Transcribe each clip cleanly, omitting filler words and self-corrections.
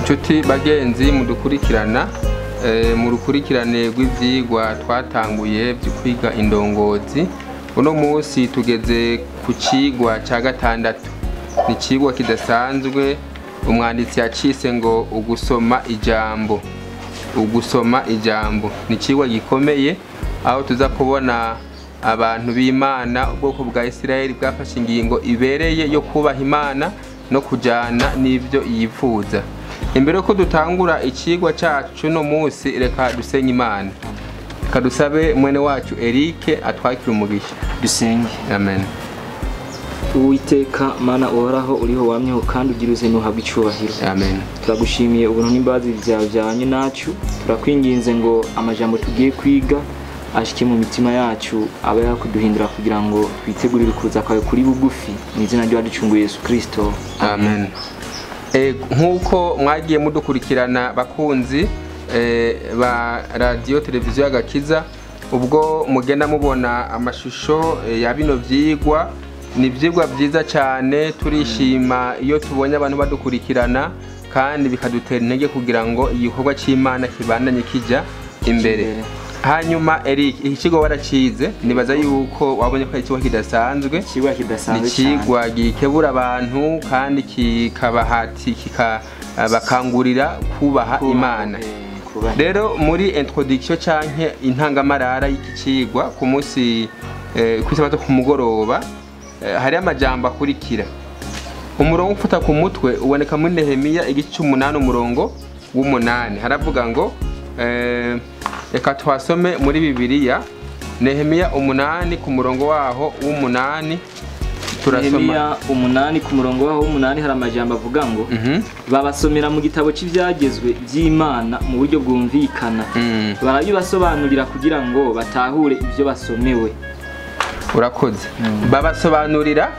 Nshuti bagenzi mudukurikirana mu rukurikirane rw'ivyigwa twatanguye byo kwiga indongozi, uno munsi tugeze ku cigwa ca gatandatu. Ni icigwa kidasanzwe umwanditsi yacise ngo ugusoma ijambo. Ugusoma ijambo ni icigwa gikomeye, aho tuza kubona abantu b'Imana, ubwoko bwa Isirayeli bwafashe ingingo ibereye yo kubaha Imana no kujana n'ivyo yifuza. Imbere ko dutangura icigwa cacu no munsi, reka dusenye Imana. Reka dusabe mwene wacu Eric atwakire umugisha. Dusenge. Amen. Uwiteka Mana uhoraho, uriho wamyeho kandi ugira uzima, uhabwa icubahiro. Amen. Turagushimiye ubuntu n'imbabazi byawe byabanye nacu. Turakwinginze ngo amajambo tugiye kwiga ashike mu mitima yacu, abe yakuduhindura kugira ngo twitegurire ukuza kwawe kuri bugufi, mu izina ry'uwaducunguye Yesu Kristo. Amen. Nk'uko mwagiye mudukurikirana bakunzi ba radio televiziyo y'Agakiza, ubwo mugenda mubona amashusho ya bino vyigwa, ni ivyigwa vyiza cyane. Turishima iyo tubonye abantu badukurikirana kandi bikadutera intege kugira ngo igikorwa c'Imana kibandanye kija imbere. Imbere. Hanyuma Eric, iki kigo waracize, nibaza yuko wabonye ko ari ikigo kidasanzwe. Ikigwa Ni kidasanzwe cyane. ikigwa gikebura abantu kandi kikabahati kikabakangurira kubaha Imana. Kubaha. Rero muri introduction canke intangamarara y'iki cigwa ku munsi kw'isabato ku mugoroba, hari amajambo akurikira. Umurongo ufata ku mutwe uboneka muri Nehemiya igice c'umunani umurongo w'umunani. Haravuga ngo reka twasome muri Bibiliya, Nehemiya 8 ku murongo waho w'umunani turasoma. Nehemiya 8 ku murongo waho w'umunani hari amajambo avuga ngo babasomera mu gitabo cy'ibyagezwe by'Imana mu buryo bwumvikana, barabibasobanurira kugira ngo batahure ibyo basomewe. Urakoze. Babasobanurira,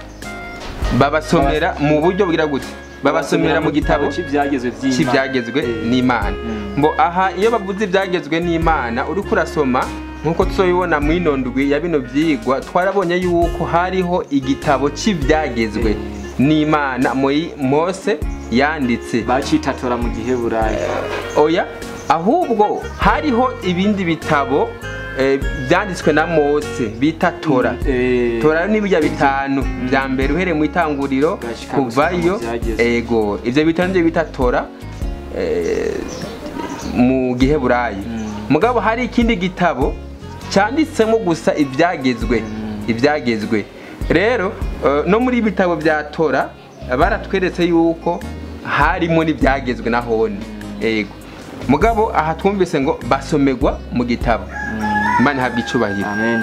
babasomera mu buryo bwira gute? Babasomera mu gitabo cy'ibyagezwe by'Imana. cy'ibyagezwe n'Imana. Mbo aha iyo bavuze ibyagezwe n'Imana, uriko urasoma nkuko tuzobibona mu ino ndwi ya bino vyigwa, twarabonye yuko hariho igitabo cy'ibyagezwe n'Imana muri Mose yanditse. Bacita Tora mu Giheburayo. Oya, ahubwo hariho ibindi bitabo byanditswe na Mose bita Tora. Tora ni bijya bitanu bya mbere uhereye mu itanguriro Gashika kuvayo. gushika mu Vyagezwe. Ego, ivyo bitanu nivyo bita Tora mu Giheburayo. Mugabo hari ikindi gitabo cyanditsemo gusa ibyagezwe. Ibyagezwe rero no muri bitabo bya Tora baratweretse yuko harimo n'ibyagezwe nahone. Ego, mugabo aha twumvise ngo basomerwa mu gitabo. Imana ihabwa icubahiro. Amen.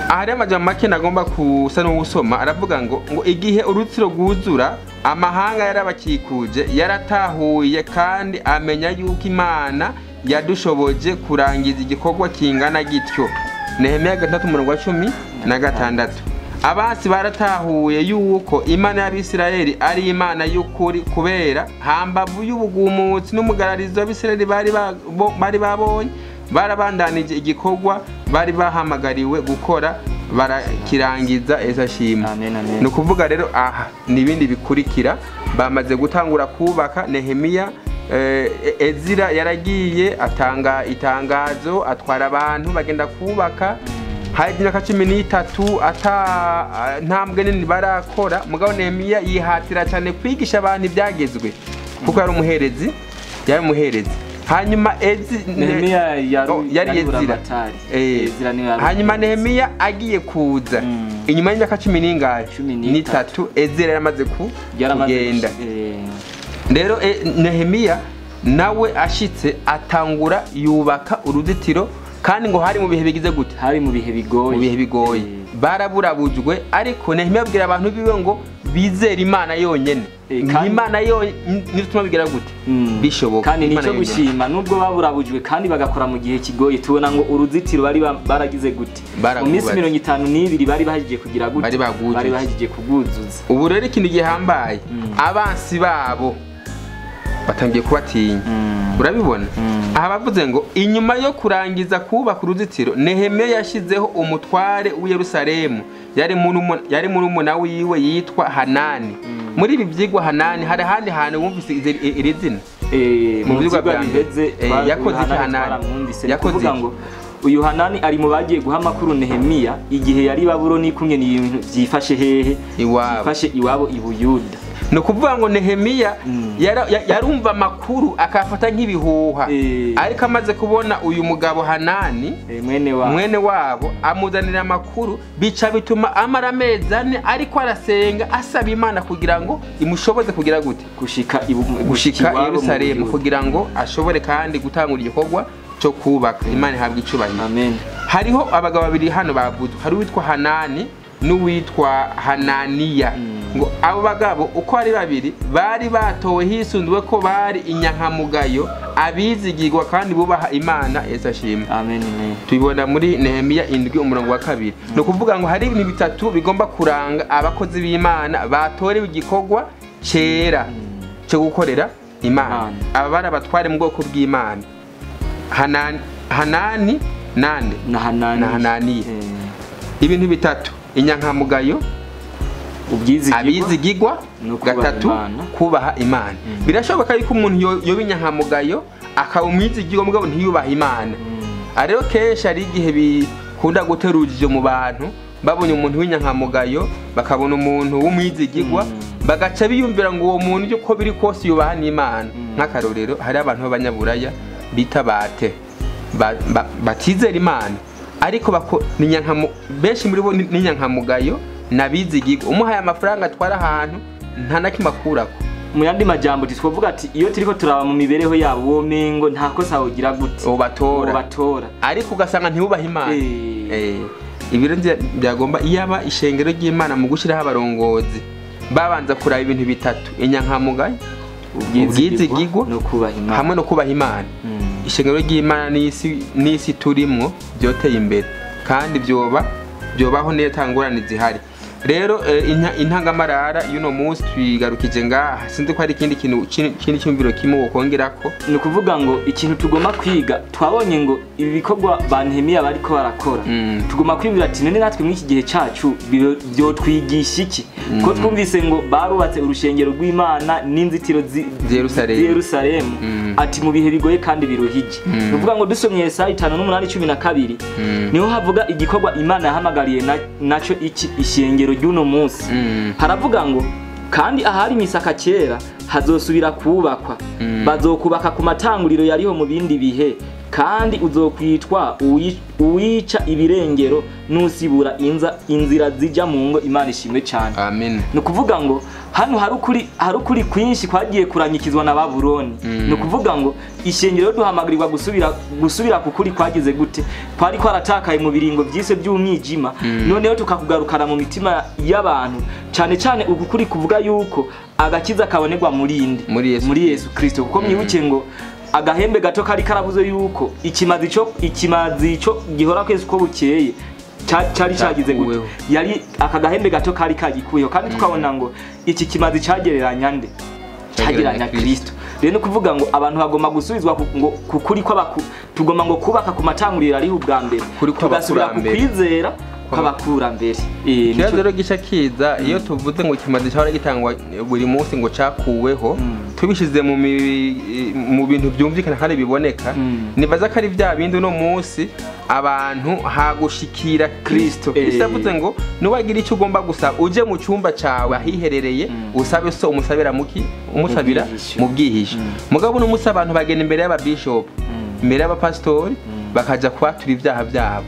Aha hariho amajambo make nagomba kusa n'uwusoma. Aravuga ngo igihe uruzitiro rwuzura, amahanga yarabakikuje yaratahuye kandi amenya yuko Imana yadushoboje kurangiza igikorwa kingana gityo. Nehemiya 6 umurongo wa 16. Abasi baratahuye yuko Imana y'Abisirayeli ari Imana y'ukuri, kubera hambavu y'ubugumutsi n'umugararizo w'Abisirayeli bari babonye, barabandanije igikorwa bari bahamagariwe gukora barakirangiza. Esa shima. Amen, amen. Ni ukuvuga rero aha n'ibindi bikurikira, bamaze gutangura kubaka. Nehemiya, Ezira yaragiye atanga itangazo, atwara abantu bagenda kubaka. Hari imyaka 13 ata ntambwe nini barakora, mugabo Nehemiya yihatira cyane kwigisha abantu ibyagezwe kuko yari umuherezi, yari umuherezi. Hanyuma Nehemiya yari Oh, yari Ezira. Buramatari. Ezira niwe yari Hanyuma umuherezi. Nehemiya agiye kuza inyuma y'imyaka cumi n'ingahe? 13. N'itatu. Ezira yaramaze Yaramaze kugenda. Rero Nehemiya nawe ashitse atangura yubaka uruzitiro, kandi ngo hari mu bihe bigize gute? Hari mu bihe bigoye. Mu bihe bigoye. Baraburabujwe, ariko Nehemiya abwira abantu biwe ngo bizere Imana yonyene. Imana yonyene nituma bigira gute? Bishoboka. Kandi Imana nicyo yonyene. gushima, nubwo baburabujwe kandi bagakora mu gihe kigoye, tubona ngo uruzitiro bari baragize gute? Mu Baragwubatse. minsi 52 bari bahejeje kugira gute? Bari bagwujuje. Bari bahejeje kuguzuza. Ubu rero ikintu gihambaye, abansi babo batangiye kubatinya. Urabibona aha bavuze ngo inyuma yo kurangiza kubaka uruzitiro, Nehemiya yashyizeho umutware w'i Yerusalemu, yari murumuna wiwe yitwa Hanani. Muri ibi byigwa Hanani, hari ahandi hantu wumvise iri zina? Mu Mu vyigwa vyigwa vya mbere. biheze Yakoze iki Hanani Hanani? twaramwumvise. Ni Yakoze kuvuga iki? ngo uyu Hanani ari mu bagiye guha amakuru Nehemiya igihe yari i Babuloni kumwe n'ibintu byifashe hehe? Iwabo. Byifashe iwabo i Buyuda. Ni ukuvuga ngo Nehemiya yarumva amakuru akafata nk'ibihuha, ariko amaze kubona uyu mugabo Hanani, Mwene wa mwene wabo, amuzanira amakuru, bica bituma amara amezi 4 ariko arasenga asaba Imana kugira ngo imushoboze kugira gute? Gushika Gushika i iwabo mu Yerusalemu Buyuda. kugira ngo ashobore kandi gutangura igikorwa cyo kubaka. Imana ihabwa icubahiro. Amen. Hariho abagabo babiri hano bavuzwe, hari uwitwa Hanani n'uwitwa Hananiya. Ngo abo bagabo uko ari babiri bari batowe hisunzwe ko bari inyankamugayo, abizigirwa kandi bubaha Imana. Yesu ashimwe. Amen, amen. Tubibona muri Nehemiya 7 umurongo wa 2. Ni ukuvuga ngo hari ibintu bitatu bigomba kuranga abakozi b'Imana batorewe igikorwa cera cyo gukorera Imana. Imana. Aba bari abatware mu bwoko bw'Imana, Hanani nande? Na Hanani. Na Hananiya. Ibintu bitatu: inyankamugayo, Ubwizigirwa, abizigirwa, no kubaha gatatu Imana. kubaha Imana. Birashoboka yuko umuntu yoba inyankamugayo akaba umwizigirwa mugabo ntiyubahe Imana. Rero kenshi hari igihe bikunda gutera urujijo mu bantu, babonye umuntu w'inyankamugayo, bakabona umuntu w'umwizigirwa, bagaca biyumvira ngo uwo muntu uko biri kose yubaha n'Imana. Nk'akarorero, hari abantu b'abanyaburaya bita bate, batizera Imana, ariko benshi muri bo ni inyankamugayo n'abizigirwa. Umuhaye amafaranga atwara ahantu, nta na kimwe akurako. Mu yandi majambo twavuga ati iyo turiko turaba mu mibereho yabo, womengo nta kosa wogira gute? Ubatora. Ubatora. Ariko ugasanga ntiyubaha Imana. Ibiro byagomba iyaba ishengero ry'Imana mu gushyiraho abarongozi babanza kuraba ibintu bitatu: inyankamugayo, ubwizigirwa, no kubaha Imana, hamwe no kubaha Imana, ishengero ry'Imana n'isi turimwo byoteye imbere kandi byobaho neza nta ngorane zihari. Rero intangamarara y'uno munsi twigarukije ngaha. Sinzi ko hari ikindi kintu, ikindi cyumviro kimwe wokongerako. Ni ukuvuga ngo ikintu tugomba kwiga, twabonye ngo ibi bikorwa ba Nehemiya bariko barakora, tugomba kwibwira ati none natwe muri iki gihe cacu byotwigisha iki? Ko twumvise ngo barubatse urushengero rw'Imana n'inzitiro Z'Yerusalemu. z'Yerusalemu, ati mu bihe bigoye kandi biruhije. Ni ukuvuga ngo dusomye Yesaya 58:12, niho havuga igikorwa Imana yahamagariye naco iki ishengero ry'uno munsi. Haravuga ngo kandi ahari imisaka kera hazosubira kubakwa, bazokubaka ku matanguriro yariho mu bindi bihe, kandi uzokwitwa uwica ibirengero n'usibura inzira zija mu ngo. Imana ishimwe cyane. Amen. Ni ukuvuga ngo hano hari ukuri kwinshi kwagiye kuranyikizwa na Babuloni. Ni ukuvuga ngo ishengero duhamagarirwa gusubira ku kuri kwagize gute? Kwari kwaratakaye mu biringo byise by'umwijima, noneho tukakugarukana mu mitima y'abantu, cyane cyane uku kuri kuvuga yuko agakiza kabonerwa muri inde? Muri Yesu. Muri Yesu Kristo. Kuko mwibuke ngo agahembe gato kari karabuze yuko ikimazi cyo gihora kwezi uko bukeye cari cagize gute? Cyakuweho. Yari aka gahembe gato kari kagikuyeho, kandi tukabona ngo iki kimazi cagereranya nde? Cagereranya Kristo. Rero ni ukuvuga ngo abantu bagomba gusubizwa ngo ku kuri kw'abaku, tugomba ngo kubaka ku matanguriro ariho ubwa mbere, Kuri tugasubira ku kw'abakurambere. kwizera kw'abakurambere. Ikibazo rero gica kiza iyo tuvuze ngo ikimazi cyahora gitangwa buri munsi ngo cakuweho, tubishyize mu bintu byumvikana kandi biboneka, nibaza ko ari bya bindi uno munsi abantu hagushikira Kristo. Kristo yavuze ngo nuwagira icyo ugomba gusaba, uje mu cyumba cyawe ahiherereye, usabe so umusabira muki umusabira bwihisho. Mu bwihisho. Mugabo uno munsi abantu bagenda imbere y'ababishopu, imbere y'abapasitori, bakaja kwatura ibyaha byabo,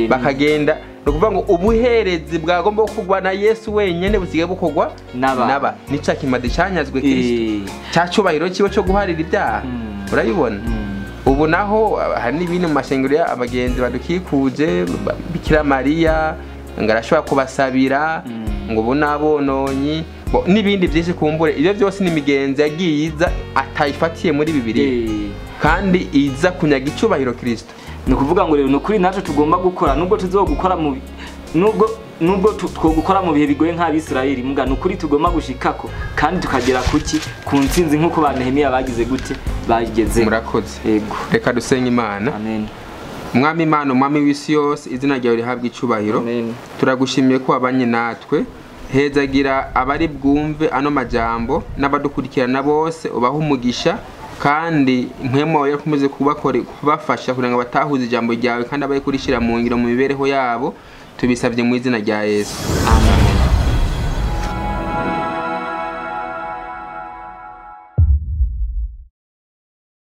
bakagenda. Ni ukuvuga ngo ubuherezi bwagomba gukorwa na Yesu wenyine busigaye bukorwa N'aba. N'aba ni cya kimazi cyanyazwe Kristo, cya cyubahiro cyiwe cyo guharira ibyaha. Urabibona? Ubu naho hari n'ibindi mu mashengero y'abagenzi badukikuje, Bikira Mariya ngo arashobora kubasabira, ngo ubu n'abononyi n'ibindi byinshi kumbure. Ibyo byose ni imigenzo yagiye iza atayifatiye muri Bibiliya, kandi iza kunyaga icyubahiro Kristo. Ni ukuvuga ngo rero ni ukuri natwe tugomba gukora, nubwo tuzogukora mu nubwo twogukora mu bihe bigoye nk'Abisirayeli, muga ni ukuri tugomba gushikako kandi tukagera kuki? Ku ntsinzi, nk'uko ba Nehemiya bagize gute? Bageze. Murakoze. Yego. Reka dusenge Imana. Amen. Mwami Imana, umwami w'isi yose, izina ryawe rihabwa icubahiro. Amen. Turagushimiye ko wabanye natwe. Hezagira abari bwumve ano majambo n'abadukurikirana bose, ubahe umugisha. Kandi mpwemu wawe yakomeze kubafasha kugira ngo batahuze ijambo ryawe kandi abaye kurishira mu ngiro mu mibereho yabo. Tubisabye mu izina rya Yesu. Amen.